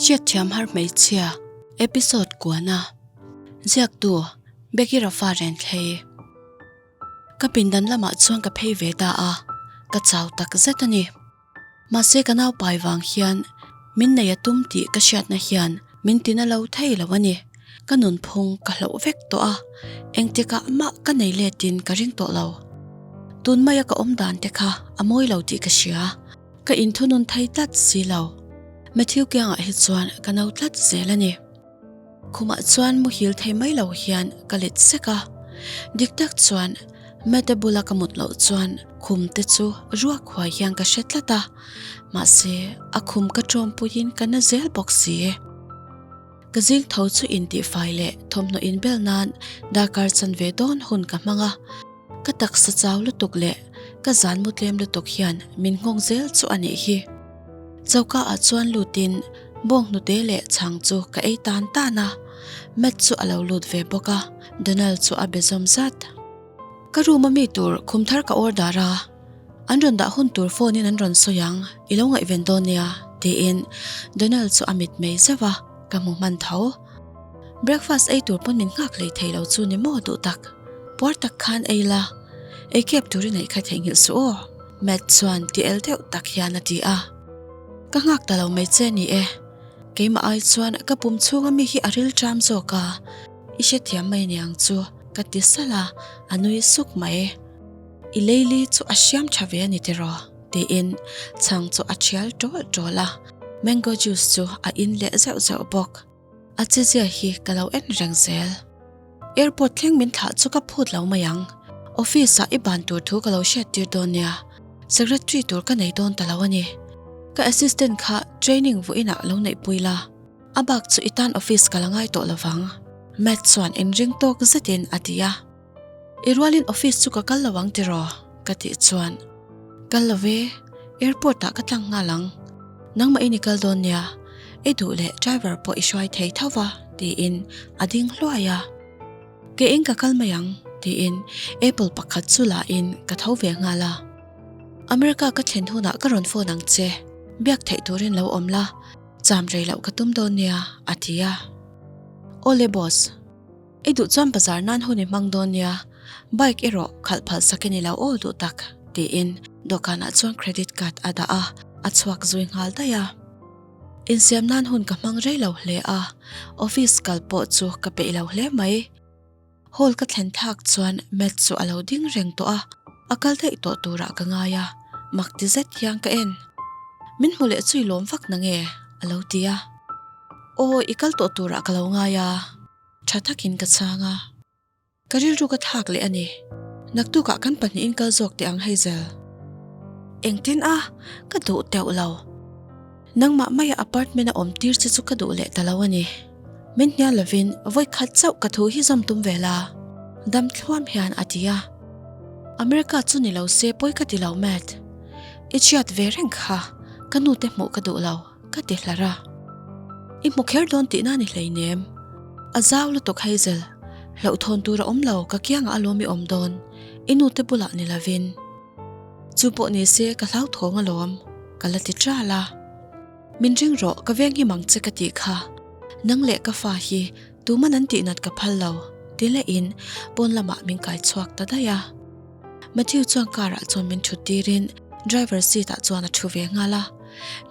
Hriatthiam har hmeichhia episode kuana ziaktu Becky Rafa Renthlei. Ka pindan lamah chuan ka phei ve ta a, ka chau tak zet a ni. Mahse ka nau pai vang hian min nei a tum tih ka hriatna hian min tina lo thei lo a ni. Ka nunphung ka hloh vek tawh a, engtikah mah ka nei letin ka ring tawh lo. Tun maia ka awm dan te kha a mawi lo tih ka hria, ka inthunun thei tlat si lo. Matthew kiangah hi chuan ka no tlat zel a ni. Khumah chuan muhil thei mai lo hian ka let sek a, dik tak chuan Mate bula ka mut loh chuan khum te chu ruak huai hian ka hre tlat a, mahse a khum ka tawmpuiin ka na zel bawk si. Ka zing tho chu intihfai leh thawmhnaw inbel nan darkar chanve dawn hun ka hmang a, Ka taksa chau lutuk leh ka zan mu tlem lutuk hian min nghawng zel chu a nih hi. Choka ah chuan lutin bawng hnute leh chhang chu ka ei tan tan a, Matt chu a lo lut ve bawk a, Donald chu a be zawm zat. Ka room a mi tur khum thar ka order a, an rawn dah hun tur phone in an rawn sawi ang, i lo ngaihven dawn nia tiin Donald chu a mitmei zeuh a, ka hmu hman tho. Breakfast ei tur pawn min nghak hlei thei lo chu ni maw duh tak. Puar tak khan ei la, ei kep turin ei kha theihnghilh suh aw, Matt chuan ti el deuh tak hian a ti a. Ka nghak ta lo mai che ni e, keimah ai chuan ka pum chhunga mi hi a ril ṭam zawk a, i hrethiam mai niang chu ka ti salh a, a nui suk mai. I leili chu a hriam ṭha ve a ni tiraw? tiin chhang chu a ṭhial ṭawlh ṭawlh a, mango juice chu a in leh zeuh zeuh bawk. A chezia hi ka lo en reng zel. Airport thleng min thlah chu ka phut lo mai ang. Office ah i ban tur thu ka lo hriat tir dawn nia. Secretary tur ka nei dawn ta lo a ni. Ka assistant kha training vawiinah lo neihpui la. A bak chu i tan office ka la ngai tawh lovang. Matt chuan inring tawk zetin a ti a. I rualin office chu ka kal lo ang tiraw? Ka tih chuan, Kal lo ve, airport ah ka tlang nghal ang. Nangmah in i kal dawn nia, i duh leh driver pawh i hruai thei tho va tiin a ding hluai a. Ke in ka kal mai ang tiin apple pakhat chu la in ka tho ve nghal a. America ka thlen hunah ka rawn phone ang che, biak theih turin lo awm la, cham rei loh ka tum dawn nia a ti a. Awle boss. I duh chuan bazar nan hun i hmang dawn nia, bike erawh khalh phal sak i ni lo aw duh tak, tiin dawhkanah chuan credit card a dah a, a chhuak zui nghal daih a. Insiam nan hun ka hmang rei lo hle a, office kal pawh chu ka peih lo hle mai. Hall ka thlen thlak chuan Matt chu a lo ding reng tawh a, a kal daih tawh turah ka ngai a, mak ti zet hian ka en. Min hmu leh chu i lawm vak nange? a lo ti a. Aw, i kal tawh turah ka lo ngai a. Tha takin ka chhang a, ka rilru ka thlak leh a ni. Naktukah kan pahnihin kal zawk teh ang Hazel. Engtin a, ka duh teuh lo. Nangmah maia apartment a awm tir che chu ka duh leh ta lo a ni. Min hnial lovin vawi khat chauh ka thu hi zawm tum ve la, dam thluam hian a ti a. America chu ni lo se pawi ka ti lo Matt. I chhiat ve reng kha, ka nute hmuh ka duh lo. Ka ti hlar a. I hmu kher dawn tihna ni hleinem. A zau lutuk Hazel, hlauhthawn tur a awm lo ka kiangah alawm i awm dawn, i nute bulah ni lovin. Chu pawh ni se ka hlauthawng alawm, ka la ti ṭal a. Min ring rawh ka veng him ang che ka tih kha, nang leh ka fa hi tuman an tihnat ka phal lo, ti lehin pawn lamah min kai chhuak ta daih a. Matthew chuan car ah chuan min thut tirin driver seat ah chuan a thu ve nghal a.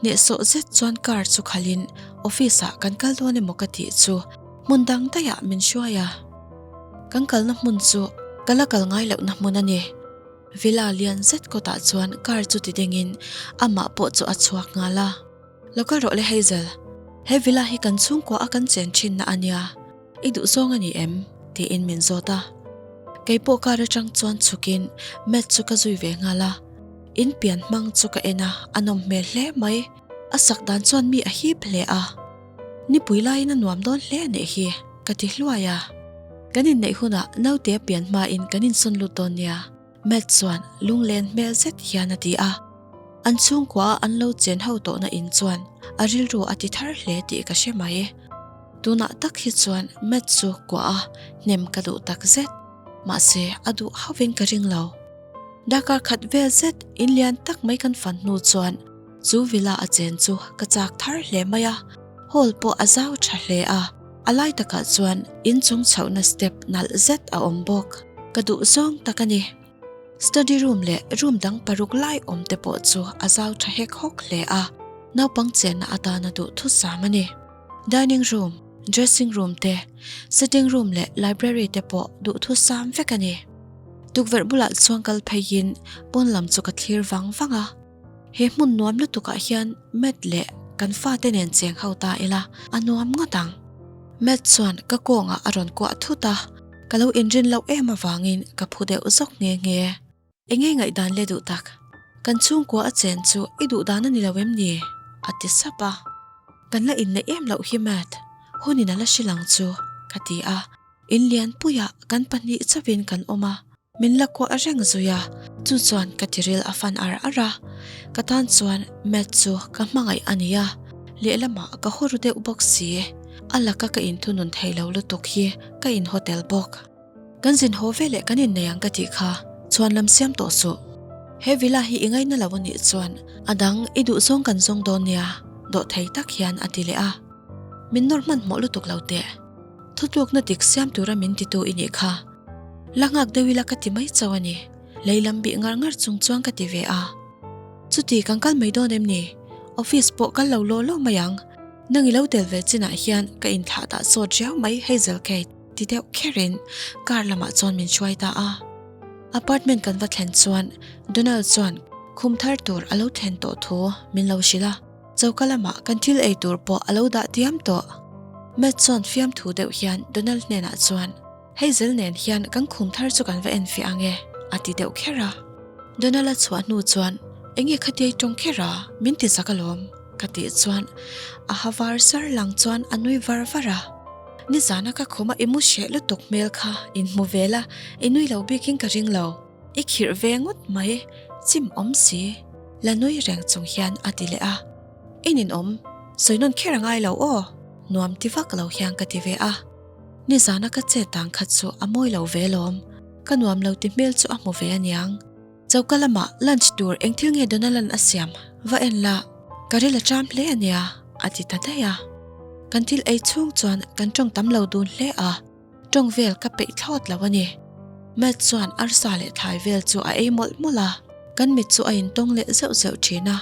Hnehsawh zet chuan car chu khalhin office ah kan kal dawn emaw ka tih chu hmun dang daih ah min hruai a. Kan kalna hmun chu ka la kal ngai lohna hmun a ni. Villa lian zet kawtah chuan car chu ti dingin amah pawh chu a chhuak nghal a. Lo kal rawh le Hazel, he villa hi kan chhungkua a kan chen thinna a nia. I duh zawng a ni em? tiin min zawt a. Kei pawh car atang chuan chhukin Matt chu ka zui ve nghal a. In pian hmang chu ka en a, a nawm hmel hle mai. A sak dan chuan mi a hip hle a. Nipui laiin a nuam dawn hle a nih hi, ka ti hluai a. Kan inneih hunah naute a pian hmain kan insawn lut dawn nia. Matt chuan lunglen hmel zet hian a ti a. An chhungkua a an lo chen ho tawhna in chuan a rilru a ti thar hle tih ka hre mai. Tunah tak hi chuan Matt chu kuah a hnem ka duh tak zet. Mahse a duh hauhin ka ring lo. Darkar khat vel zet in lian tak mai kan fan hnu chuan chu villa a chen chu ka chak thar hle mai a. Hall pawh a zau tha hle a, a lai takah chuan inchung chhohna step nalh zet a awm bawk. Ka duh zawng tak a ni. Study room leh room dang paruk lai awm te pawh chu a zau tha hek hawk hle a, naupang chenna atana duhthusam a ni. Dining room, dressing room te, sitting room leh library te pawh duhthusam vek a ni. Tukverh bulah chuan kal pheiin pawn lam chu ka thlir vang vang a. He hmun nuam lutukah hian Matt leh kan fate nen cheng ho ta ila a nuam ngawt ang. Matt chuan ka kawngah a rawn kuah thut a, ka lo inrin loh em avangin ka phu deuh zawk nghe nghe. Enge ngaihdan le duh tak? Kan chhungkua a chen chu i duh dan a ni lo em ni? a ti sap a. Kan la inneih em loh hi Matt, hunin a la hrilh ang chu, ka ti a. In lianpuiah kan pahnih chauhin kan awm a. Min la kuah reng zui a, chu chuan ka tiril a fan ar ar a. Ka tan chuan Matt chu ka hmangaih a ni a, lehlamah ka haw ru deuh bawk si. A laka ka inthunun thei lo lutuk hi ka inhaw tel bawk. Kan zin haw veleh kan innei ang ka tih kha chuan lam siam tawh suh. He villa hi i ngaina lo a nih chuan a dang i duhzawng kan zawng dawn nia, dawhthei tak hian a ti leh a. Min nawr hmanhmawh lutuk lo teh. Thutlukna dik siam tura min titu i nih kha. La nghak deuh ila ka ti mai chauh a ni. Lei lam bih ngar ngar chung chuan ka ti ve a. Chuti kan kal mai dawn em ni? Office pawh kal lo law law mai ang. Nang i lo tel ve chinah hian ka inthlah dah sawt riau mai Hazel Kate ti deuh kherin car lamah chuan min hruai ta a. Apartment kan va thlen chuan Donald chuan khum thar tur a lo thlen tawh thu min lo hrilh a. Choka lamah kan thil ei tur pawh a lo dah diam tawh. Matt chuan fiamthu deuh hian Donald hnenah chuan, Hazel nen hian kan khum thar chu kan va enfiah ang e, a ti deuh kher a. Donald a chhuah hnu chuan, Enge khatia i tawng kher a, min ti zak alawm, ka tih chuan a ha var sar lang chuan a nui var var a. Nizana ka khuma i mu hreh lutuk hmel kha inhmu ve la, i nui lo bikin ka ring lo. I khirh ve ngawt mai, chim awm si, la nui reng chung hian a ti leh a. I ninawm, sawi nawn kher a ngai lo aw, nuam ti vak lo hian ka ti ve a. Nizana ka chet dan kha chu a mawi lo ve lawm, ka nuam lo ti hmel chu a hmu ve aniang. Choka lamah lunch tur eng thil nge Donalan a siam, va en la, ka ril a ṭam hle ania, a ti ta daih a. Kan thil ei chhung chuan kan ṭawng tam lo dun hle a. Tawng vel ka peih thlawt lo a ni. Matt chuan arsa leh thlai vel chu a ei mawlh mawlh a, kan mit chu a intawng leh zeuh zeuh thin a,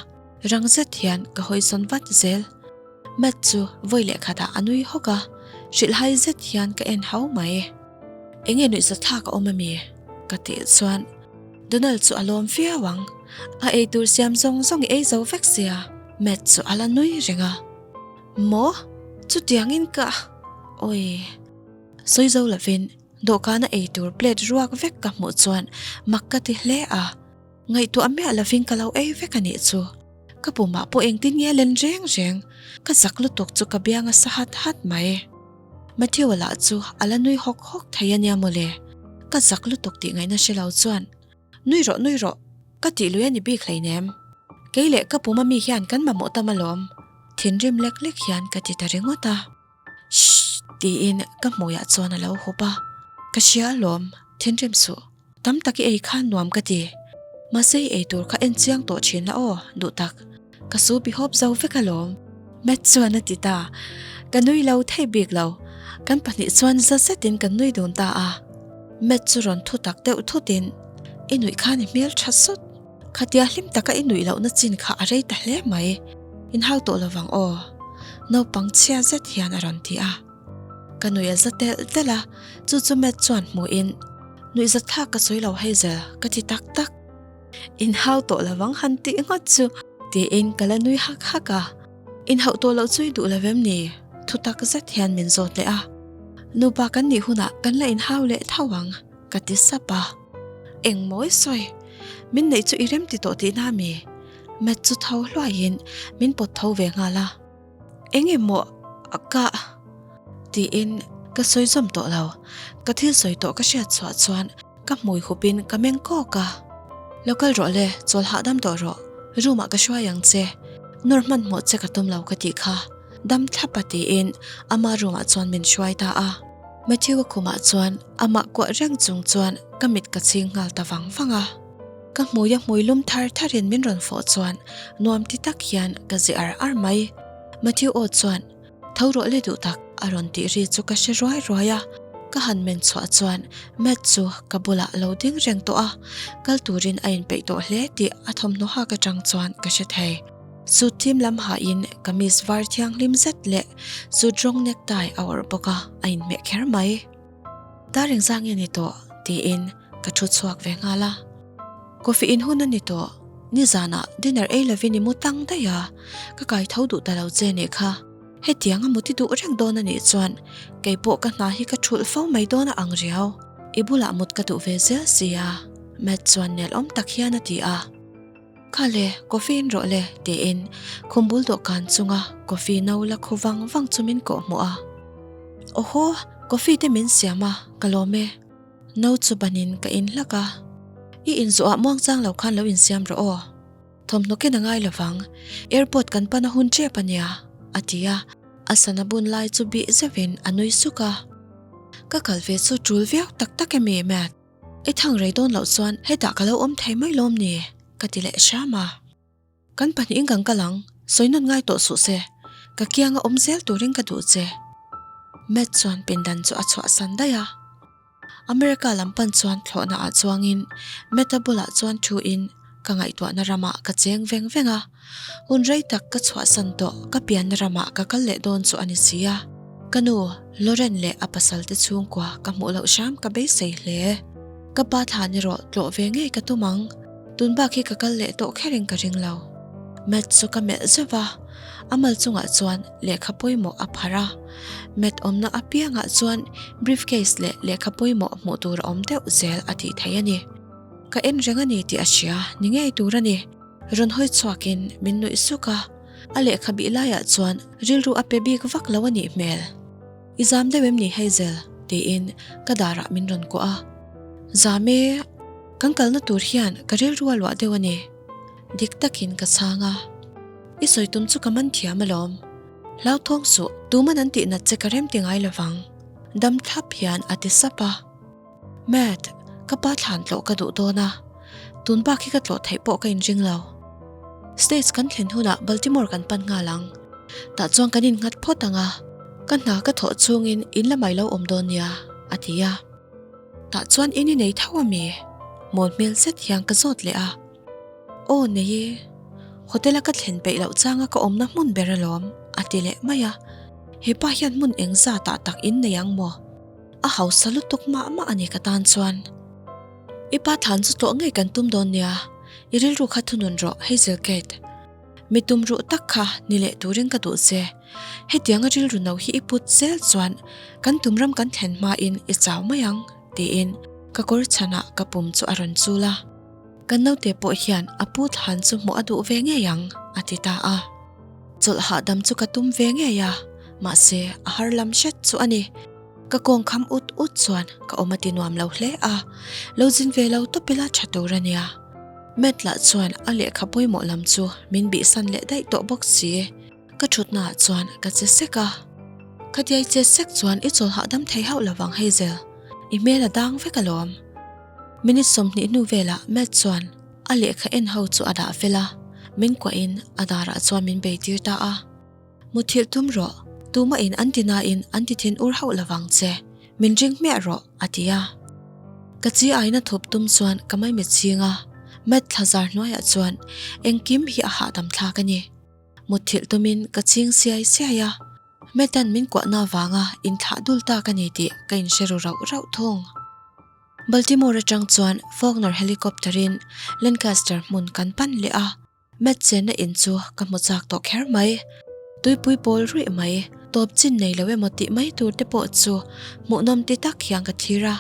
rang zet hian ka hawisawn vat zel. Matt chu vawi leh khatah a nui hawk a, hrilhhai zet hian ka en hau mai. Enge nuihzathlak a awm a mi? ka tih chuan Donald chu a lawm viau ang. A eitur siam zawng zawng i ei zo vek sia, Matt chu a la nui reng a. Maw? Chutiangin ka. Awi. Sawi zo lovin dawhkana eitur plate ruak vek ka hmuh chuan mak ka ti hle a. Ngaihtuah miah lovin ka lo ei vek a nih chu. Ka pumah pawh engtin nge len reng reng. Ka zak lutuk chu ka biang a sa hat hat mai. Matthew-a lah chu a la nui hawk hawk thei a nia mawle. Ka zak lutuk tih ngaihna hre lo chuan. Nui rawh, nui rawh, ka tih lui a ni bik hleinem. Kei leh ka puma mi hian kan mamawh tam alawm, thinrim lek lek hian ka ti ta ringawt a. Shh! tiin ka hmuiah chuan a lo hup a. Ka hria alawm, thinrim suh. Tam tak i ei khan nuam ka ti. Mahse i ei tur kha en chiang tawh thin la aw, duh tak. Ka su bihawp zo vek alawm. Matt chuan a ti ta. Ka nui lo thei bik lo. Kan pahnih chuan za zetin kan nui dun ta a. Matt chu rawn thu tak deuh thutin, I nuih khan i hmel tha sawt. Khatia hlim taka i nuih lohna chin kha a rei ta hle mai. Inhau tawh lovang aw. Naupang chhia zet hian a rawn ti a. Ka nuih a za telh telh a, chu chu Matt chuan hmuhin, Nuihzatthlak ka sawi lo Hazel, ka ti tak tak. Inhau tawh lovang han tih ngawt chu tiin ka la nui hak hak a. Inhauh tawh loh chu i duh lo em ni? Thutak zet hian min zawt leh a. Nupa kan nih hunah kan la inhau leh tho ang ka ti sap a. Eng mawi sawi? Min neih chu i rem ti tawh tihna mi? Matt chu tho hluaiin min pawt tho ve nghal a. Eng emaw ka tiin ka sawi zawm tawh lo. Ka thil sawi tawh ka hriat chhuah chuan Ka hmui hupin ka meng kawk a. Lo kal rawh le, chawl hahdam tawh rawh. Room ah ka hruai ang che. Nawr hmanhmawh che ka tum lo ka tih kha. Dam thlap a tiin ama room ah chuan min hruai ta a. Matthew-a khumah chuan amah kuah reng chung chuan ka mit ka chhing nghal ta vang vang a. Ka hmui a hmui lum thar tharin min rawn fawh chuan nuam ti tak hian ka zi ar ar mai. Matthew aw chuan. Tho rawh le duh tak a rawn tih ri chu ka hre ruai ruai a, ka han men chhuah chuan Matt chu ka bulah lo ding reng tawh a, kal turin a inpeih tawh hle tih a thawmhnaw hak atang chuan ka hre thei. Suit thim lam hahin kamis var thianghlim zet leh suit rawng necktie a awrh bawk a, a inhmeh kher mai. Dar engzah nge ni tawh? tiin ka thu chhuak ve nghal a. Coffee in hun a ni tawh, nizanah dinner ei lovin i mu tang daih a, ka kai tho duh ta lo che nih kha. Hetiang a muti duh reng dawn a nih chuan kei pawh ka hna hi ka thulh fo mai dawn a ang riau. I bulah mut ka duh ve zel si a, Matt chuan nelawm tak hian a ti a. Kha le, coffee in rawh le, tiin khum bul dawhkan chunga coffee no la khu vang vang chu min kawh hmuh a. Awhaw, coffee te min siam a, ka lawm e. No chu banin ka in hlak a. I inzawhah muangchang lo khan lo insiam rawh aw. Thawmhnaw ken a ngai lovang, airport kan pan a hun tep a nia, a ti a. A sana bun lai chu bih zeuhin a nui suk a. Ka kal ve chu tul viau tak tak emi, Matt? I thang rei dawn loh chuan hetah ka lo awm thei mai lawm ni? ka ti leh hram a. Kan pahnihin kan kal ang, sawi nawn ngai tawh suh se, ka kianga awm zel turin ka duh che. Matt chuan pindan chu a chhuahsan daih a. America lam pan chuan thlawhna ah chuangin Matt-a bulah chuan thu in ka ngaihtuahna ramah ka cheng veng veng a. Hun rei tak ka chhuahsan tawh ka pianna ramah ka kal leh dawn chu a ni si a. Ka nu, Lauren leh a pasal te chhungkua ka hmuh loh hram ka beisei hle. Ka pa thlan erawh tlawh ve ngei ka tum ang. Tun bak hi ka kal leh tawh kherin ka ring lo. Matt chu ka melh zeuh va, a mal chungah chuan lehkha pawimawh a pharh a. Matt awmna apiangah chuan briefcase leh lehkha pawimawh hmuh tur a awm deuh zel a tih theih a ni. Ka en reng a ni tih a hria ni ngei tur a ni. Rawn hawi chhuakin min nuih suk a, a lehkha bih laiah chuan rilru a pe bik vak lo a nih hmel. I zam deuh em ni Hazel? tiin ka darah min rawn kuah a. Zam e, kan kalna tur hian ka rilru a luah deuh a ni. Dik takin ka chhang a. I sawi tum chu ka man thiam alawm. Hlauthawng suh, tuman an tihnat che ka rem ti ngai lovang. Dam thlap hian a ti sap a. Matt, ka pa thlan tlawh ka duh dawn a, tun bak hi ka tlawh theih pawh ka inring lo. States kan thlen hunah Baltimore kan pan nghal ang. Tah chuan kan innghat phawt ang a, ka hna ka thawh chungin in lamah i lo awm dawn nia, a ti a. Tah chuan in i nei tho a mi? Mawl hmel zet hian ka zawt leh a. Aw nei e, hotel a ka thlen peih loh changa ka awmna hmun ber alawm, a ti leh mai a. Hepa hian hmun eng zatah tak in nei ang maw? A hausa lutuk mah mah a ni ka tan chuan. I pa thlan chu tlawh ngei kan tum dawn nia, i rilru kha thunun rawh Hazel Kate. Mi tum ruh tak kha ni leh turin ka duh che. Hetianga rilru no hi i put zel chuan kan tum ram kan thlen hmain i chau mai ang tiin ka kawr chhanah ka pum chu a rawn chul a. Kan naute pawh hian a pu thlan chu hmuh a duh ve ngei ang a ti ta a. Chawlh hahdam chu ka tum ve ngei a, mahse a har lam hret chu a ni. Ka kawng kham ut ut chuan ka awm a ti nuam lo hle a, lo zin ve lo tawp ila tha tur a nia. Matt lah chuan a lehkha pawimawh lam chu min bihsan leh daih tawh bawk si. Ka thutna ah chuan ka che sek a, Khatia i che sek chuan i chawl hahdam thei hauh lovang Hazel, i hmel a dang vek alawm. Minute 20 hnu velah Matt chuan a lehkha en ho chu a dah fel a, min kuahin a darah chuan min bei tir ta a. Muthilh tum rawh, tumah in an ti nain an ti thin ur hauh lovang che, min ring hmiah rawh, a ti a. Ka chi aina thup tum chuan ka maimit chhing a, Matt thla zar hnuaiah chuan engkim hi a hahdam thlak a ni. Mutthilh tumin ka chhing siai siai a, Matt-a'n min kuahna avanga inthlah dul tak a ni tih ka inhre ru rauh rauh thung. Baltimore atang chuan Faulkner helicopter-in Lancaster hmun kan pan leh a. Matt chenna in chu ka hmu chak tawh kher mai. Tuipui pawl ruih mai, tawp chin nei lo emaw tih mai tur te pawh chu hmuhnawm ti tak hian ka thlir a.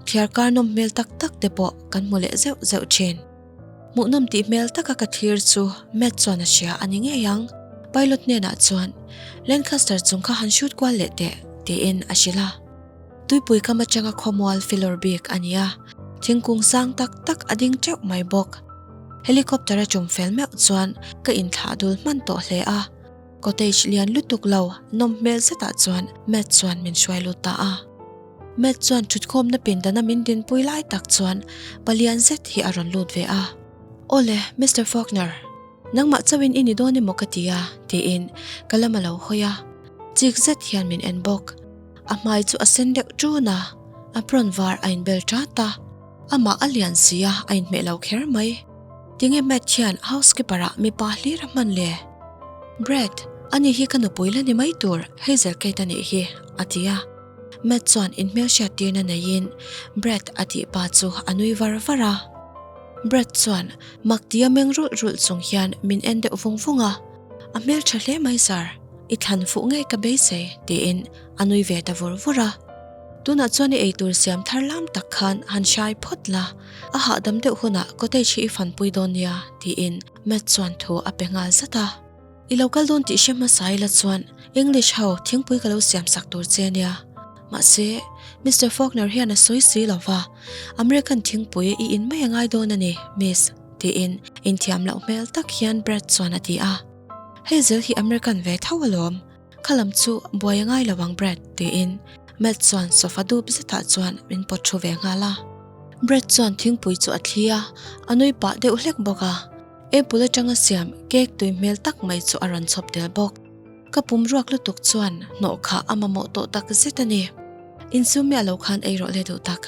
Thliar kar nawm hmel tak tak te pawh kan hmu leh zeuh zeuh thin. Hmuhnawm tih hmel taka ka thlir chu Matt chuan a hria a ni ngei ang. Pilot hnenah chuan, Lancaster chung kha han shoot kual leh teh, tiin a hrilh a. Tuipui kam atanga khawmual filawr bik a ni a, thingkung sang tak tak a ding teuh mai bawk. Helicopter a tum fel meuh chuan ka inthlah dul hman tawh hle a, cottage lian lutuk lo nawm hmel zetah chuan Matt chuan min hruai lut ta a. Matt chuan thutkhawmna pindana min dinpui lai tak chuan palian zet hi a rawn lut ve a. Awle, Mister Faulkner. Nangmah chauhin i ni dawn emaw ka ti a, tiin ka lam a lo hawi a. Chik zet hian min en bawk. A hmai chu a sen deuh ṭun a, apron var a inbel ṭat a. Amah a lian si a, a inhmeh lo kher mai. Tinge Matt hian housekeeper ah mipa hlir a hman le? Brad, ani hi ka nupui la ni mai tur, Hazel Kate a nih hi, a ti a. Matt chuan inhmelhriat tirna neiin Brad a tih pa chu a nui var var a. Brad chuan mak tia meng rulh rulh chung hian min en deuh vung vung a, A hmeltha hle mai sir, i thlan fuh ngei ka beisei, tiin a nui ve ta vur vur a. Tunah chuan i eitur siam thar lam tak khan han hrai phawt la, a hahdam deuh hunah cottage hi i fanpui dawn nia, tiin Matt chuan thu a pe nghal zat a. I lo kal dawn tih hre hmasa ila chuan English ho thingpui ka lo siam sak tur che nia. Mahse, Mister Faulkner hian a sawi si lo va, American thingpui i in mai a ngai dawn a ni, Miss, tiin inthiam loh hmel tak hian Brad chuan a ti a. Hei zel hi American ve tho alawm, kha lam chu buai a ngai lo ang Brad, tiin Matt chuan sofa dup zetah chuan min pawt thu ve nghal a. Brad chuan thingpui chu a thli a, a nui pah deuh hlek bawk a. Apple atanga siam cake tui hmel tak mai chu a rawn chhawp tel bawk. Ka pum ruak lutuk chuan hnawh kha a mamawh tawh tak zet a ni. Insum miah lo khan ei rawh le duh tak,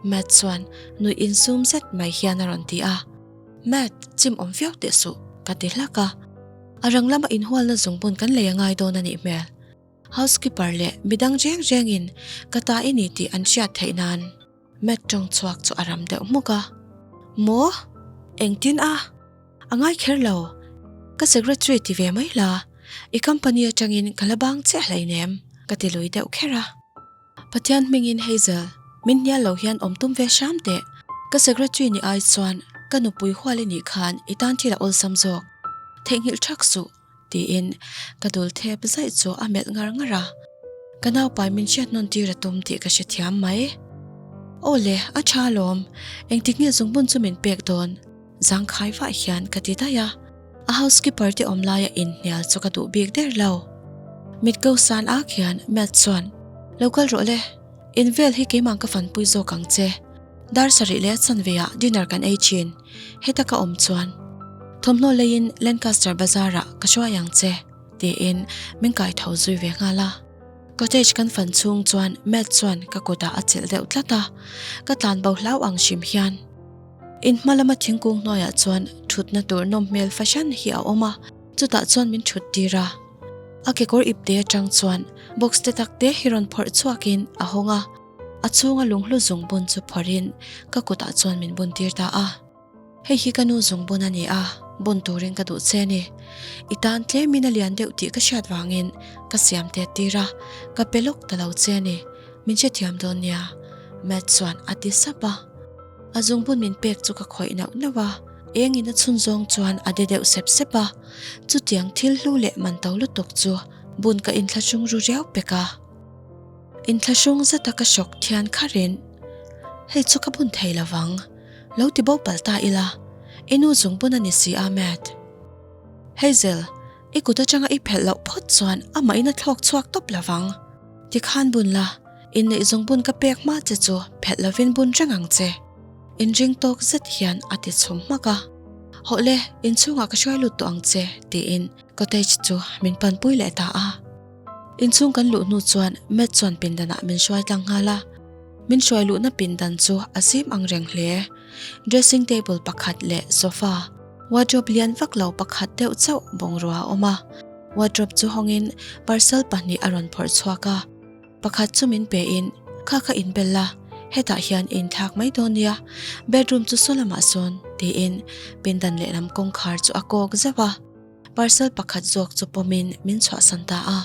Matt chuan nuih insum zet mai hian a rawn ti a. Matt, chim awm viau teh suh, ka ti hlak a. A rang lama inhualna zungbun kan lei a ngai dawn a nih hmel. Housekeeper leh midang reng rengin ka ta i ni tih an hriat theih nan. Matt tawng chhuak chu a ram deuh hmuk a. Maw? Engtin a? A ngai kher lo. Ka secretary ti ve mai la, i company atangin ka la bang chiah hleinem, ka ti lui deuh kher a. Pathian hmingin Hazel, min hnial lo hian awm tum ve hram teh. Ka secretary ni ai chuan ka nupui hual i nih khan i tan thil a awlsam zawk. Theihnghilh thak suh. Tiin ka dul thep zaih chu a melh ngar ngar a, ka naupai min hriat nawn tir a tum tih ka hrethiam mai. Aw le, a tha alawm, engtik nge zungbun chu min pek dawn? Zangkhai vah hian ka ti daih a, a housekeeper te awm laia inhnial chu ka duh bik der lo. Mit ko san ak hian Matt chuan, Lo kal rawh le, in vel hi keimah ka fanpui zawk ang che. Dar sarih leh chanve ah dinner kan ei thin, heta ka awm chuan thawmhnaw leiin Lancaster Bazaar ah ka hruai ang che tiin min kai tho zui ve nghal a. Cottage kan fan chhung chuan Matt chuan ka kutah a chelh deuh tlat a, ka tlan bo hlau ang hrim hian. In hma lama thingkung hnuaiah chuan thutna tur nawm hmel fahran hi a awm a, chutah chuan min thut tir a. A kekawr ipte atang chuan box te tak te hi rawn phawrh chhuakin a hawng a. A chhunga lunghlu zungbun chu phawrhin ka kutah chuan min bun tir ta a. Hei hi ka nu zungbun a ni a, bun turin ka duh che a ni. I tan tlemin a lian deuh tih ka hriat vangin ka siam tet tir a, ka pe lawk ta lo che a ni. Min hrethiam dawn nia, Matt chuan a ti sap a. A zungbun min pek chu ka khawih nauh nauh a, engin a chhun zawng chuan a de deuh sep sep a. Chutiang thil hlu leh man to lutuk chu bun ka inthlahrung ru riau pek a. Inthlahrung zeta ka hrawk thian kharin, Hei chu ka bun thei lovang, lo ti bo palh ta ila, i nu zung bun a ni si a Matt. Hazel, i kut atanga i phelh loh phawt chuan amahin a thlawk chhuak tawp lovang. Tikhan bun la, inneih zung bun ka pek hma che chu phelh lovin bun reng ang che. Inring tawk zet hian a ti chhum hmak a. Hawh le, inchhungah ka hruai lut tawh ang che, tiin cottage chu min panpui leh ta a. Inchhung kan luh hnu chuan Matt chuan pindanah min hruai tlang nghal a, min hruai luhna pindan chu a zim ang reng hle. Dressing table pakhat leh sofa, wardrobe lian vak lo pakhat deuh chauh bungrua a awm a. Wardrobe chu hawngin parcel pahnih a rawn phawrh chhuak a, pakhat chu min pein, Kha kha inbel la, hetah hian i inthlak mai dawn nia, bedroom chu saw lamah sawn, tiin pindan lehlam kawngkhar chu a kawk zeuh a. Parcel pakhat zawk chu pawmin min chhuahsan ta a.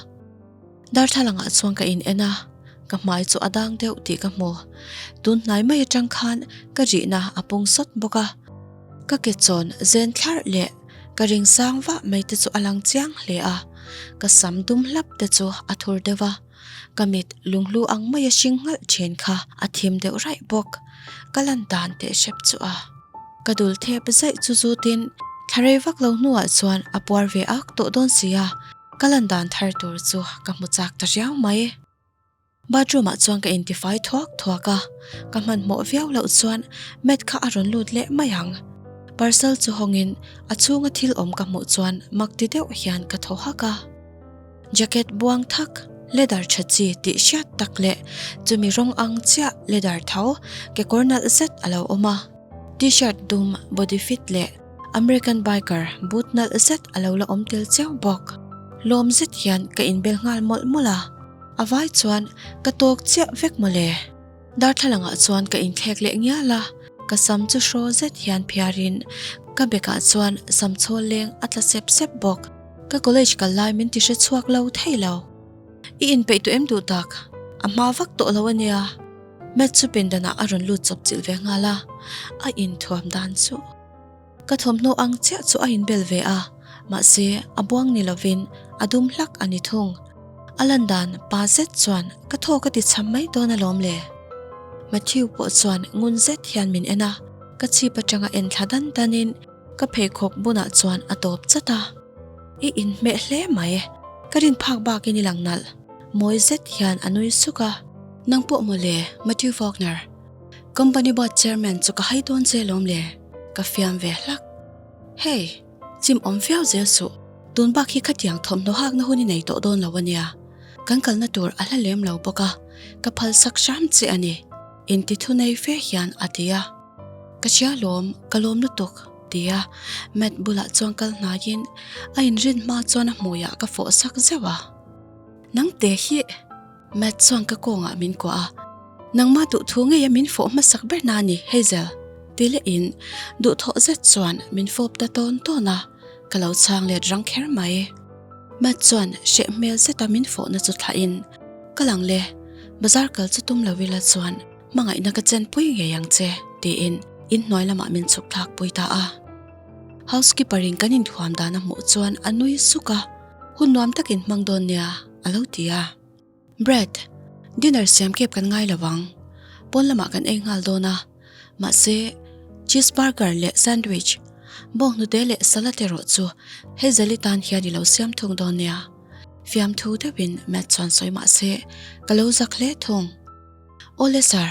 Darthlalangah chuan ka in en a, ka hmai chu a dang deuh tih ka hmu. Tun hnai mai atang khan ka rihna a pung sawt bawk a. Ka ke chawn zen thlarh leh ka ring sang vah mai te chu a lang chiang hle a, ka sam dum hlap te chu a thur deuh a. Ka mit lunghlu ang maia hring nghalh thin kha a thim deuh raih bawk. Ka lan dan teh hrep chu a. Ka dul thep zaih chu zutin thla rei vak lo hnuah chuan a puar ve ak tawh dawn si a, ka lan dan thar tur chu ka hmu chak ta riau mai. Bathroom ah chuan ka intifai thuak thuak a, ka hmanhmawh viau loh chuan Matt kha a rawn lut leh mai ang. Parcel chu hawngin a chhunga thil awm ka hmuh chuan mak ti deuh hian ka thaw hak a. Jacket buang thak. Leather tha chi tih hriat tak leh chumi rawng ang chiah leather tho kekawr nalh zet a lo awm a. T-shirt dum body fit leh American biker boot nalh zet a lo la awm tel chiau bawk. Lawm zet hian ka inbel nghal mawlh mawlh a, a vai chuan ka tawk chiah vek mawle. Darthlalangah chuan ka inthlek leh ngial a, ka sam chu hraw zet hian phiarin ka bekah chuan sam chhawl leng a tla sep sep bawk. Ka college kal lai min ti hre chhuak lo thei lo. I inpeih tawh em duh tak? A hma vak tawh lo a nia. Matt chu pindanah a rawn lut chawp chilh ve nghal a, a inthuam dan chu. Ka thawmhnaw ang chiah chu a inbel ve a, mahse a buang ni lovin a dum hlak a ni thung. A lan dan pa zet chuan ka thaw ka ti cham mai dawn alawm le. Matthew pawh chuan ngun zet hian min en a, ka chhip atanga en thla dan danin ka pheikhawk bunah chuan a tawp chat a. I inhmeh hle mai, ka rin phak bakin i lang nalh, mawi zet hian a nui suk a. Nang pawh mawle, Matthew Faulkner. Company board chairman chu ka hai dawn che lawm le, ka fiam ve hlak. Hey, chim awm viau zel suh, tun bak hi khatiang thawmhnaw hakna hun i nei tawh dawn lo a nia. Kan kalna tur a hla lem lo bawk a, ka phal sak hram che a ni, inti thu nei fe hian a ti a. Ka hria lawm, ka lawm lutuk, ti a, Matt bulah chuan kal hnaiin a inrin hma chuan a hmuiah ka fawh sak zeuh a. Nangte hi! Matt chuan ka kawngah min kuah a, Nangmah duhthu ngeia min fawh hmasak ber na ni, Hazel, ti lehin duhthawh zet chuan min fawp ta tawn tawn a, ka lo chhang let rang kher mai. Matt chuan hreh hmel zeta min fawhna chu thlahin, Ka lang le, bazar kal chu tum lo ila chuan hmangaihna ka chenpui ngei ang che, tiin inhnuai lamah min chhuk thlak pui ta a. Housekeeper in kan inthuam dan a hmuh chuan a nui suk a, Hun nuam takin hmang dawn nia, a lo ti a. Brad, dinner siam kep kan ngai lo ang. Pawn lamah kan ei nghal dawn a. Mahse, cheese burger leh sandwich, bawnghnute leh salad erawh chu Hazel-i tan hian i lo siam thung dawn nia. Fiamthu deuhin Matt chuan sawi mahse, ka lo zak hle thung. Awle sir,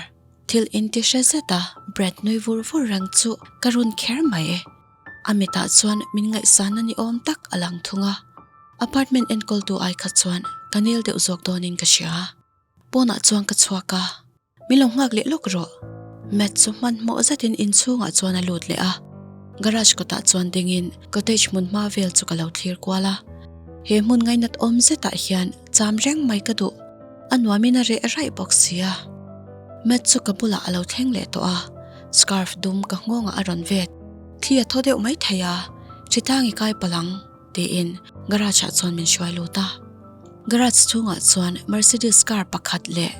thil inti hre zeta Brad nui vur vur reng chu ka run kher mai. A mitah chuan min ngaihsanna ni awm tak a lang thung a, apartment enkawltu ai kha chuan ka nel deuh zawk dawnin ka hria. Pawnah chuan ka chhuak a, min lo nghak leh lawk rawh. Matt chu hmanhmawh zetin inchhungah chuan a lut leh a, garage kawtah chuan dingin cottage hmun hma vel chu ka lo thlir kual a. He hmun ngainat awm zetah hian cham reng mai ka duh, a nuamin a reh raih bawk sia. Matt chu ka bulah a lo thleng leh tawh a, scarf dum ka nghawngah a rawn vet. Thli a thaw deuh mai thei a, Chitang i kai palh ang, tiin garage ah chuan min hruai lut a. Garage chhungah chuan Mercedes car pakhat leh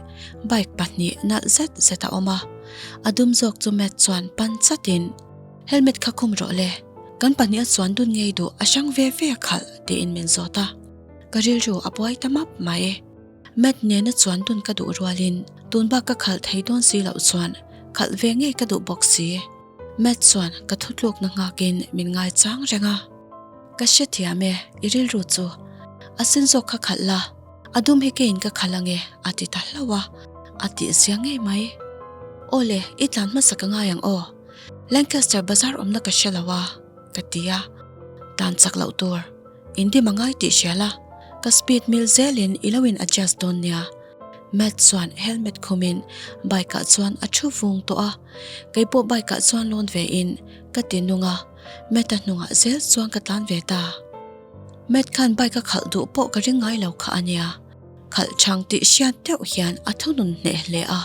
bike pahnih nalh zet zet a awm a, a dum zawk chu Matt chuan pan chatin, Helmet kha khum rawh le, kan pahniha chuan dun ngei duh a hrang ve ve a khalh, tiin min zawt a. Ka rilru a buai ta map mai. Matt nena chuan dun ka duh rualin tun bak ka khalh thei dawn si loh chuan khalh ve ngei ka duh bawk si. Matt chuan ka thutlukna nghakin min ngai chang reng a. Ka hrethiam e, i rilru chu. A sen zawk kha khalh la, a dum hi keiin ka khalh ange a ti ta hlauh a, a tih zia ngei mai. Aw le, i tlan hmasa ka ngai ang aw. Lancaster bazar awmna ka hre lo a, ka ti a. Tlan chak loh tur, indim a ngai tih hria la, ka speed mil zelin i lo in adjust dawn nia. Matt chuan helmet khumin bike ah chuan a thu vung tawh a, keipawh bike ah chuan lawn ve in ka ti nung a, Matt-a hnungah zel chuan ka tlan ve ta. Matt khan bike a khalh duh pawh ka ring ngai lo kha a nia, khalh chang tih hriat deuh hian a thunun hneh hle a,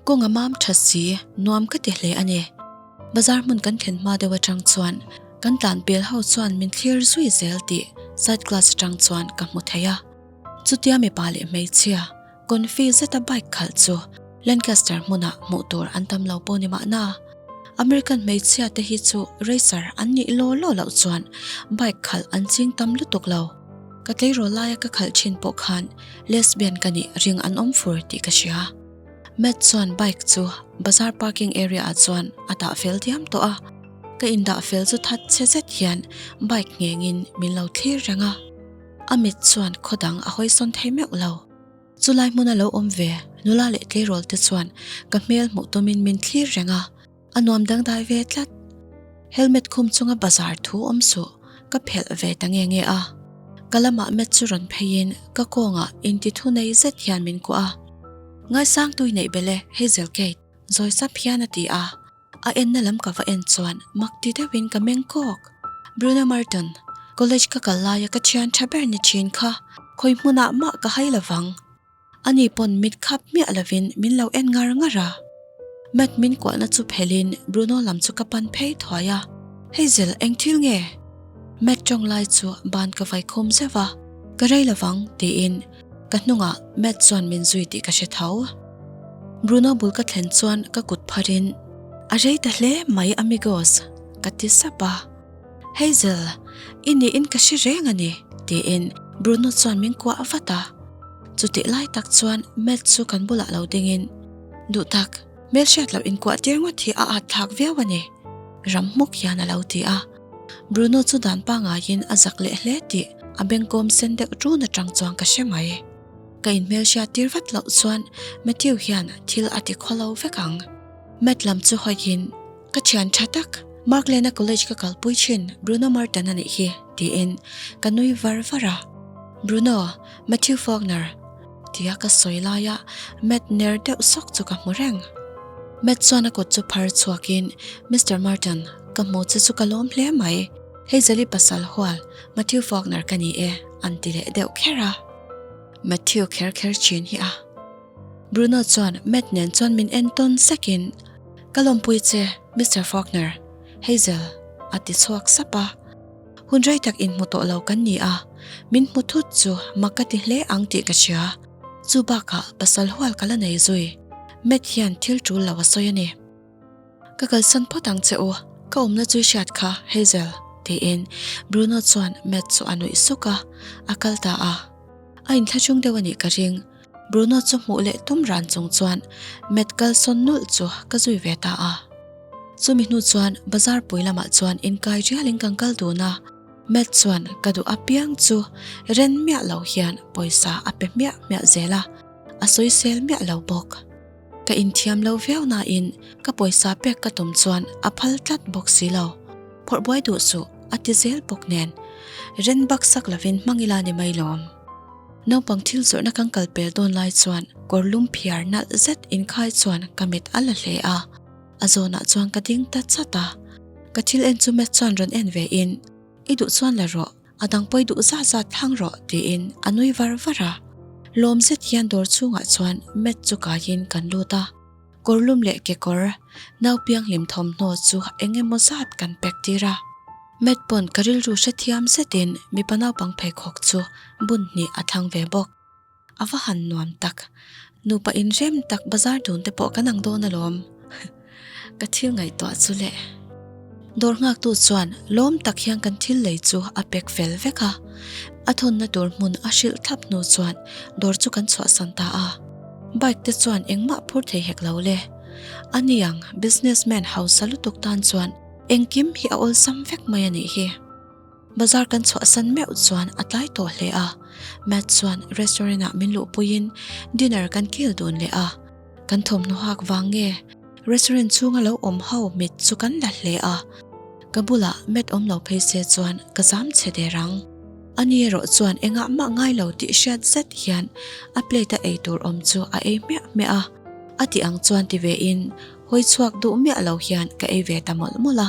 kawng a mam tha si, nuam ka ti hle a ni. Bazar hmun kan thlen hma deuh atang chuan kan tlan pel ho chuan min thlir zui zel tih side glass atang chuan ka hmu thei a. Chutia mipa leh hmeichhia confi zeta bike khalh chu Lancaster hmunah hmuh tur an tam lo pawh ni mahna. American hmeichhia te hi chu racer an nih law law loh chuan bike khalh an ching tam lutuk lo. Ka tleirawl laia ka khalh thin pawh khan lesbian ka nih ring an awm fur tih ka hria. Matt chuan bike chu bazar parking area ah chuan a dah fel diam tawh a. Ka indah fel chu that chhe zet hian bike nghengin min lo thlir reng a. A mit chuan khaw dang a hawi sawn thei meuh lo. Chulai hmuna lo awm ve nula leh tleirawl te chuan ka hmel hmuh tumin min thlir reng a, a nuam dangdai ve tlat. Helmet khum chunga bazar thu awm suh ka phelh ve ta nge nge a. Ka lamah Matt chu rawn pheiin ka kawngah inti thu nei zet hian min kuah a. Ngaisang tui neih belh e, Hazel Kate, zawi sap hian a ti a. A enna lam ka va en chuan mak ti deuhin ka meng kawk. Bruno Marton, college ka kal laia ka thian tha ber ni thin kha khawi hmunah mah ka hai lovang. Ani pawn mit khap miah lovin min lo en ngar ngar a. Matt min kuahna chu phelhin Bruno lam chu ka pan phei thuai a, Hazel eng thil nge? Matt tawng lai chu ban ka vai khum zeuh a, Ka rei lovang tiin ka hnungah Matt chuan min zui tih ka hre tho. Bruno bul ka thlen chuan ka kut pharin, A rei ta hle mai amigos, ka ti sap a. Hazel, i niin ka hre reng a ni, tiin Bruno chuan min kuah vat a. Chutih lai tak chuan Matt chu kan bulah lo dingin, Duh tak, hmelhriat loh inkuah tir ngawt hi a at thlak viau a ni, ram hmuk hian a lo ti a. Bruno chu dan pangaiin a zak leh hle tih a bengkawm sen deuh ṭun aṭang chuan ka hre mai. Ka inhmelhriat tir vat loh chuan Matthew hian thil a ti khaw lo vek ang. Matt lam chu hawiin Ka thian tha tak, Mark Lena college ka kalpui thin Bruno Martin a nih hi, tiin ka nui var var a. Bruno, Matthew Faulkner, tia ka sawi laia Matt ner deuh sawk chu ka hmu reng. Matt chuan a kut chu phar chhuakin, Mister Martin, ka hmu che chu ka lawm hle mai. Hei Zali pasal hual, Matthew Faulkner ka ni e, an ti leh deuh kher a. Matthew kher kher thin hi a. Bruno chuan Matt nen chuan min en tawn sekin, Ka lawmpui che, Mister Faulkner, Hazel, a ti chhuak sap a. Hun rei tak inhmu tawh lo kan ni a, min hmu thut chu mak ka ti hle ang tih ka hria. Chu bakah pasal hual ka la nei zui. Matt hian thil tul lo a sawi a ni. Ka kalsan phawt ang che u, ka awmna chu i hriat kha, Hazel, tiin Bruno chuan Matt chu a nuih suk a, a kal ta a. A inthlahrung deuh a nih ka ring. Bruno chu hmuh leh tum ran chung chuan Matt kalsawn nulh chu ka zui ve ta a. Chumi hnu chuan bazar pui lamah chuan inkai rialin kan kal dun a, Matt chuan ka duh apiang chu ren miah lo hian pawisa a pe hmiah hmiah zel a, a sawisel miah lo bawk. Ka inthiam lo viau nain ka pawisa pek ka tum chuan a phal tlat bawk si lo. Phawrh buai duh suh a ti zel bawk nen ren baksak lovin hmang ila ni mai lawm. Naupang thil zawrhna kan kal pel dawn lai chuan kawr lum phiar nalh zet inkhai chuan ka mit a la hle a, a zawnah chuan ka ding ta chat a. Ka thil en chu Matt chuan rawn en ve in, I duh chuan la rawh, a dang pawi duh zat zat thlang rawh tiin a nui var var a. Lawm zet hian dawr chhungah chuan Matt chu kaiin kan lut a. Kawr lum leh kekawr, naupianghlim thawmhnaw chu eng emaw zat kan pack tir a. Matt pawn ka rilru hrethiam zetin mipa naupang pheikhawk chu bun hnih a thlang ve bawk. A va han nuam tak. Nupa inrem tak bazar dun te pawh kan ang dawn alawm. Ka thil ngaihtuah chu le. Dawr nghaktu chuan lawm tak hian kan thil lei chu a pack fel vek a. A thawnna tur hmun a hrilh thlap hnu chuan dawr chu kan chhuahsan ta a. Bike te chuan engmah phur thei hek lo le. Ani ang businessman hausa lutuk tan chuan engkim hi a awlsam vek mai a nih hi. Bazar kan chhuahsan meuh chuan a tlai tawh hle a, Matt chuan restaurant ah min luhpuiin dinner kan kil dun leh a. Kan thawmhnaw hak vang nge restaurant chhunga lo awm ho mit chu kan la hle a, ka bulah Matt awm lo phei se chuan ka zam chhe der ang. Ani erawh chuan engah mah ngai lo tih hriat zet hian a plate a ei tur awm chu a ei hmiah hmiah a, a tih ang chuan ti ve in hawi chhuak duh miah lo hian ka ei ve ta mawlh mawlh a.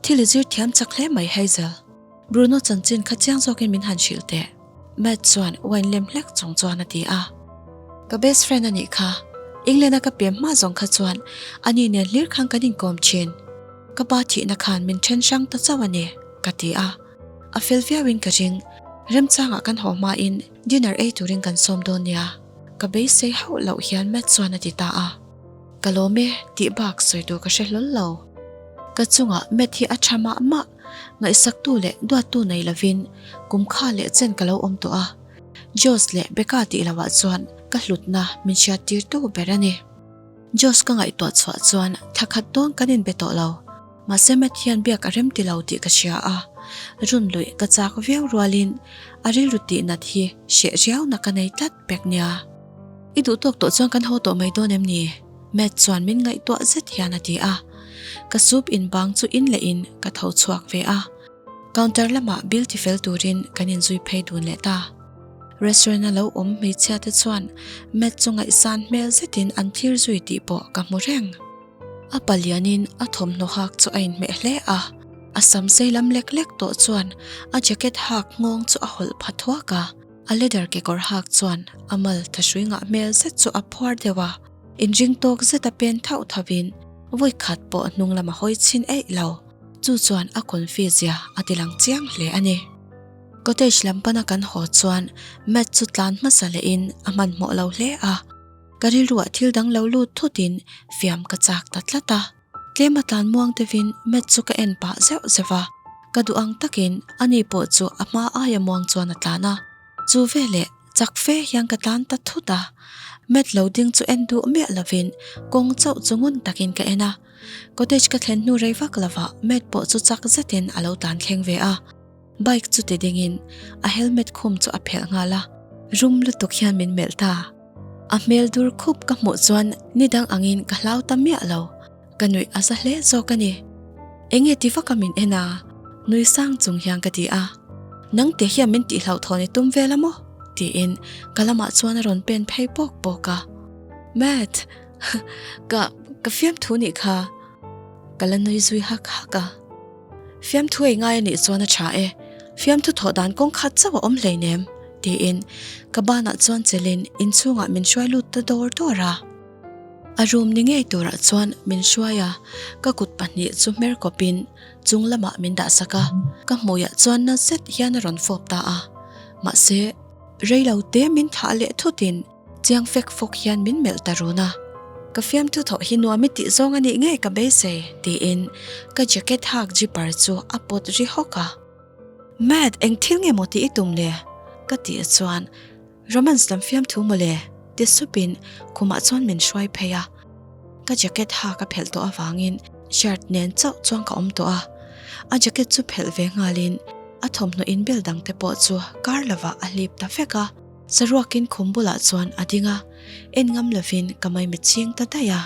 Thil i zir thiam chak hle mai Hazel. Bruno chanchin kha chiang zawkin min han hrilh teh. Matt chuan wine lem hlek chung chuan a ti a. Ka best friend a nih kha. England a ka pem hma zawng kha chuan ani nen hlir khan kan inkawm thin. Ka pa thihna khan min then hrang ta chauh a ni, ka ti a. A fel viauin ka ring. Remchangah kan haw hmain dinner ei turin kan sawm dawn nia. Ka beisei hauh loh hian Matt chuan a ti ta a. Ka lawm e tih bak sawi tur ka hre hlawl lo. Ka chungah Matt hi a tha mah mah, ngaihsaktu leh duattu nei lovin kum kha leh chen ka lo awm tawh a. Josh leh Becca tih loah chuan ka hlutna min hriattirtu ber a ni. Josh ka ngaihtuah chhuah chuan thla khat dawn kan inbe tawh lo. Mahse Matt hian biak a rem ti lo tih ka hria a, run luih ka chak viau rualin a rilru tih nat hi hreh riauna ka nei tlat pek nia. I duh tawk tawh chuan kan haw tawh mai dawn em ni? Matt chuan min ngaihtuah zet hian a ti a. Ka soup in bang chu in leh in ka tho chhuak ve a. Counter lamah bill tifel turin kan inzui phei dun leh ta. Restaurant a lo awm hmeichhia te chuan Matt chu ngaihsan hmel zetin an thlir zui tih pawh ka hmu reng. A palianin a thawmhnaw hak chu a inhmeh hle a, a sam sei lam lek lek tawh chuan a jacket hak nghawng chu a hawlh pha thuak a, a leather kekawr hak chuan a mal thahrui ngah hmel zet chu a phuar deuh a, inring tawk zet a pen thauh thauhin vawi khat pawh hnung lam a hawi chhin eih lo, chu chuan a confi zia a ti lang chiang hle a ni. Cottage lam pana kan haw chuan Matt chu tlan hmasa lehin a hmanhmawh lo hle a. Ka rilruah thil dang lo lut thutin fiam ka chak ta tlat a. Tlem a tlan muang deuhin Matt chu ka en pah zeuh zeuh a, ka duh ang takin ani pawh chu a hma aia muang chuan a tlan a. Chu veleh chak fe hian ka tlan ta thut a. Matt lo ding chu en duh miah lovin kawng chauh chu ngun takin ka en a. Cottage ka thlen hnu rei vak lovah Matt pawh chu chak zetin a lo tlan thleng ve a. Bike chu ti dingin a helmet khum chu a phelh nghal a, rum lutuk hian min melh ta. A hmel dur khup ka hmuh chuan ni dang angin ka hlau ta miah lo, ka nuih a za hle zawk a ni. Enge ti vaka min en a? Nui sang chung hian ka ti a. Nang te hian min tih hlauhthawn i tum vel a maw? tiin ka lamah chuan a rawn pen phei pawk pawk a. Matt, ka ka fiamthu nih kha. Ka la nui zui hak hak a. Fiamthu ei ngai a nih chuan a tha e, fiamthu thawh dan kawng khat chauh a awm hleinem, tiin ka banah chuan chelin inchhungah min hruai lut ta dawr dawr a. A room ni ngei turah chuan min hruai a, ka kut pahnih chu hmer kawpin chung lamah min dah sak a, ka hmuiah chuan na zet hian a rawn fawp ta a. Mahse, rei lo te min thlah leh thutin Chiang fek fawk hian min melh ta run a, Ka fiamthu thawh hi nuam i tih zawng a nih ngei ka beisei, tiin ka jacket hak zipper chu a pawt ri hawk a. Matt, eng thil nge maw tih i tum le? ka tih chuan, Romance lam fiamthu maw le? ti supin khumah chuan min hruai phei a. Ka jacket hak a phelh tawh avangin shirt nen chauh chuan ka awm tawh a, a jacket chu phelh ve nghalin a thawmhnaw inbel dangte pawh chu kar lovah a hlip ta vek a. Saruakin khum bulah chuan a ding a, en ngam lovin ka maimit ching ta daih a.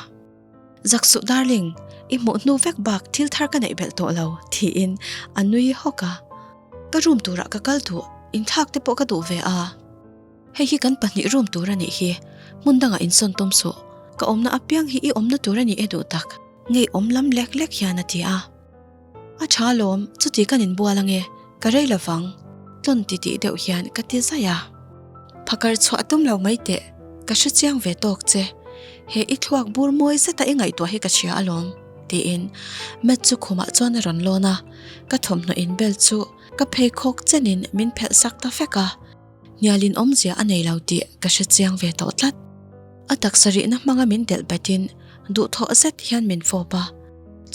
Zak suh darling, i hmuh hnu vek bak thil thar ka neih belh tawh lo, tiin a nui hawk a. Ka room turah ka kal duh, inthlak te pawh ka duh ve a. Hei hi kan pahnih room tur a nih hi, hmun dangah insawn tum suh, ka awmna apiang hi i awmna tur a ni e duh tak, ngeiawm lam lek lek hian a ti a. A tha lawm, chuti kan inbual ange, ka rei lo vang, tlawn ti tih deuh hian ka ti zai a. Phakar chhuah tum lo mai teh, ka hre chiang ve tawk che, he i thluak bur mawi zeta i ngaihtuah hi ka hria alawm, tiin Matt chu khumah chuan a rawn lawn a, ka thawmhnaw inbel chu ka pheikhawk chenin min phelh sak ta vek a. Hnialin awmzia a nei lo tih ka hre chiang ve tawh tlat. A taksa rihna hmanga min delh betin duhthawh zet hian min fawp a,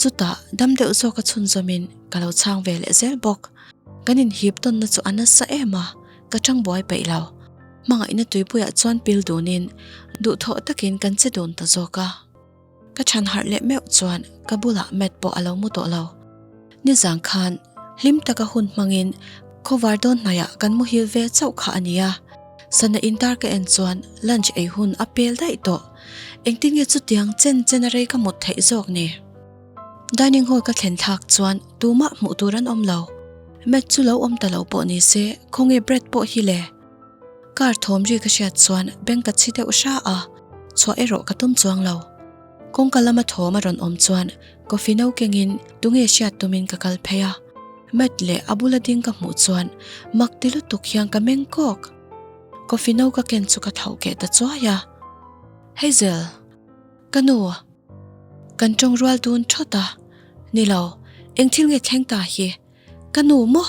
chutah dam deuh zawka chhunzawmin ka lo chhang ve leh zel bawk. Kan inhip tawnna chu a nasa em a, ka tang buai peih lo. Hmangaihna tuipuiah chuan pil dunin duhthawh takin kan che dun ta zawk a. Ka chhan harh leh meuh chuan ka bulah Matt pawh a lo mu tawh lo. Nizang khan hlim taka hun hmangin khawvar dawn hnaiah kan muhil ve chauh kha a nia. Sana intar ka en chuan lunch ei hun a pel daih tawh. Engtin nge chutiang chen chen a rei ka mut theih zawk ni? Dining hall ka thlen thlak chuan tumah hmuh tur an awm lo. Matt chu lo awm ta lo pawh ni se khawnge Brad pawh hi le? Car thawm ri ka hriat chuan bank ka chhi deuh hra a, chhuah erawh ka tum chuang lo. Kawngka lama thawm a rawn awm chuan coffee no kengin tunge hriat tumin ka kal phei a. Matt leh a bula ding ka hmuh chuan mak ti lutuk hian ka meng kawk. Coffee no ka ken chu ka thlauh keh ta chuai a. Hazel! Ka nu! Kan tawng rual dun thawt a. Ni lo, eng thil nge thleng ta hi? Ka nu maw?